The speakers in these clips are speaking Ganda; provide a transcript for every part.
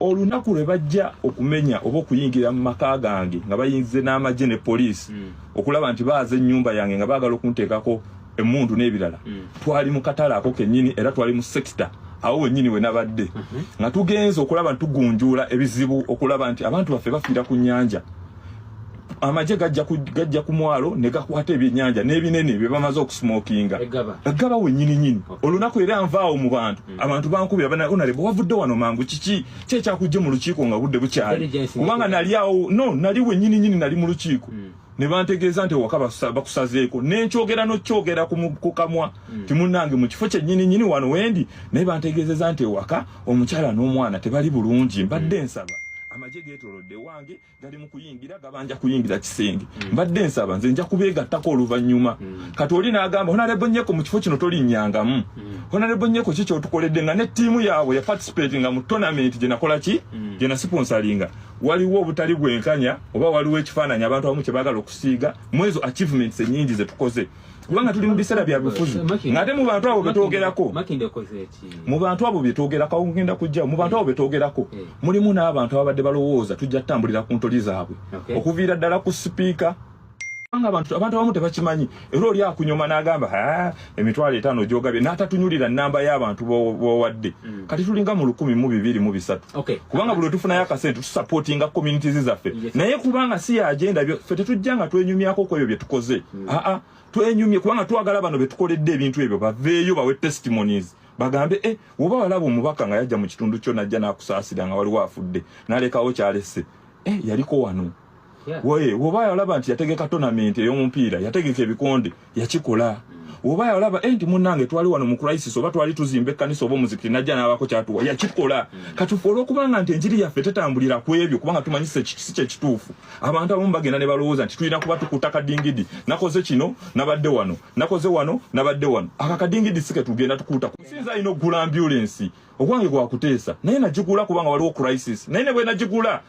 Olunaku lwe bajja okumenya oba okuyingira mu maka gange nga bayingize n'amagye ne poliisi okulaba nti baaza ennyumba yange nga baagala okunteekako emmundu n'ebirala, twali mu katale ako kennyini era twali mu sector awo wennyini we nabadde nga tugenze okulaba nti tugunjuula ebizibu, okulaba nti abantu baffe bafiira ku nnyanja. Amagye gajja ku mwalo ne gakwata ebyennyanja n'ebinene bye bamaze okusmokinga. Eggaba. Eggaba wennyini nyini. Olunaku era nvaawo mu bantu, abantu bankubira bana, "Honorable, wavudde wano mangu, kiki ki ekyakujje mu lukiiko nga budde bukyali?" Intelligence. Kubanga nali awo, no, nali wennyini nyini, nali mu lukiiko ne bantegeeza nti ewaka bakusazeeko, nenkyogera nokyogera ku kamwa ti munnange mu kifo kyennyini nyini wano wendi, naye bantegeezeza nti ewaka omukyala n'omwana tebali bulungi. Mbadde nsaba, amagye geetolodde ewange, gali mu kuyingira, gabanja kuyingira kisenge, mbadde nsaba nze nja kubeegattako oluvannyuma. Kati oli n'agamba, "Honorable Nyeko, mu kifo kino tolinnyangamu. Honorable Nyeko, ki kyotukoledde?" Nga ne ttiimu yaabwe ya participatinga mu tournament gye nakola ki, gye nasponsoringa. Waliwo obutali bwenkanya oba waliwo ekifaananyi abantu abamu kye baagala okusiiga mu ezo achievements ennyingi ze tukoze, kubanga tuli mu biseera bya bufuzi, ng'ate mu bantu abo betwogerako Makindye okoze ki? Mu bantu abo betwogerako, awo ngenda kujja mu bantu abo betwogerako, mulimu n'abantu ababadde balowooza tujja tutambulira ku ntoli zaabwe okuviira ddala ku sipiika, kubanga abantu abamu tebakimanyi. Era oli akunyoma n'agamba, "Ha, 50,000 gyogabye," n'atatunyulira namba y'abantu b'owadde. Kati tulinga mu 1,023. Kubanga buli lwetufunayo akasente tusupportinga communities zaffe. Naye kubanga si ya agenda ffe tetujja nga twenyumyako ku ebyo bye tukoze. Aa, twenyumye kubanga twagala bano betukoledde ebintu ebyo baveeyo bawe testimonies, bagambe, "Eh, woba walaba omubaka nga yajja mu kitundu kyo, najja n'akusaasira nga waliwo afudde n'alekawo kyalese, eh, yaliko wano." Woye woba yalaba nti yategeka tournament ey'omupiira, yategeka ebikonde, yakikola. Oba yalaba nti munnange twali wano mu crisis, oba twali tuzimba ekkanisa oba omuzikiti, najja n'abaako kyatuwa, yakikola. Katufe olwokubanga nti enjiri yaffe tetambulira ku ebyo, kubanga tumanyi si kyekituufu, abantu abamu bagenda ne balowooza nti tulina kuba tukuta kadingidi, nakoze kino, nabadde wano, nakoze wano, nabadde wano. Aka kadingidi si ketugenda tukuuta. Sinza alina okugula ambulance, ogwange gwakuteesa, naye nagigula kubanga waliwo crisis. Naye ne bwe nagigula,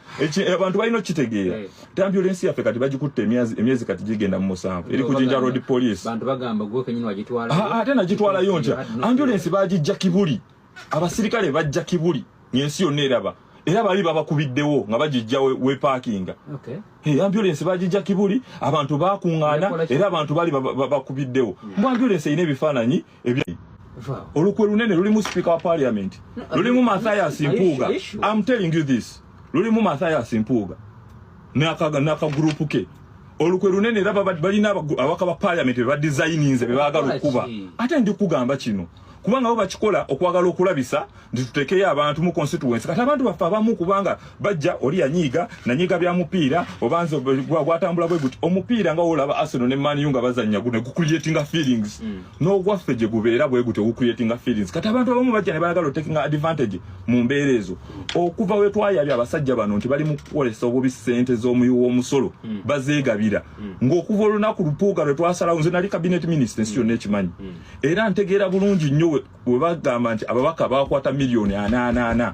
abantu balina okukitegeera ti ambulance yaffe kati bagikutte emyezi kati gigenda mu 7, eri ku Jinja Road Police. Bantu bagamba gwe kenyini wagitwala. Ah, ate nagitwalayo ntya? Ambulance bagijja Kibuli, abasirikale bajja Kibuli ng'ensi yonna eraba, era bali babakubiddewo nga bagijja weparkinga. Hey, ambulance bagijja Kibuli, abantu bakuŋŋaana. Yakola ki? Era abantu bali bakubiddewo mbu ambulance erina ebifaananyi Vaawo. Olukwe lunene lulimu speaker wa parliament, lulimu Mathias Are you Mpuuga. sure? Are you sure? I'm telling you this, lulimu Mathias Mpuuga n'akagurupu ke. Olukwe lunene era balina ababaka ba parliament be badesigninze be baagala Bakola okuba. ki? Ate ndi kugamba kino kubanga bo bakikola okwagala okulabisa nti tutekeyo abantu mu constituency. Kati abantu baffe abamu, kubanga bajja oli yanyiiga nanyiiga bya mupiira, oba nze gwatambula bwe guti omupiira nga wolaba Arsenal ne Man U nga bazannya, guno gucreatinga feelings, n'ogwaffe gye gubeera bwe gutyo gucreatinga feelings. Kati abantu abamu bajja ne baagala otakinga advantage mu mbeera ezo. Okuva we twayabye abasajja bano nti bali mu kukolesa obubi ssente z'omuwi w'omusolo, bazeegabira, ng'okuva olunaku Lupuuga lwe twasalawo, nze nali cabinet minister, ensi yonna ekimanyi, era ntegeera bulungi nnyo we bagamba nti ababaka bakwata miliyoni 44.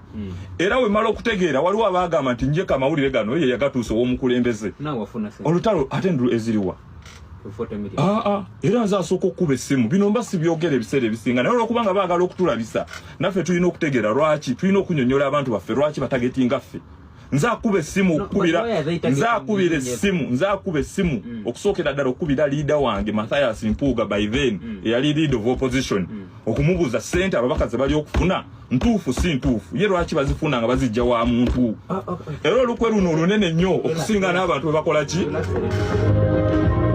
Era we mala okutegeera, waliwo abagamba nti njeka amawulire gano ye yagatuusa ow'omukulembeze. Naawe wafuna sente? Olutalo ate ndulu eziriwa? 40 million. Aa, era nze asooka okukuba essimu. Bino mba sibyogera ebiseera ebisinga, naye olwokubanga baagala okutulabisa, naffe tulina okutegeera lwaki tulina okunyonyola abantu baffe lwaki batagetinga ffe. Nze akuba essimu okukubira, nze akubira essimu, nze akuba essimu okusookera ddala okukubira leader wange Mathias Mpuuga, by then eyali leader of opposition, okumubuuza sente ababaka ze bali okufuna ntuufu si ntuufu, ye lwaki bazifuna nga bazijja wa muntu. Era olukwe luno olunene nnyo okusinga n'abantu bwe bakola ki. Relax.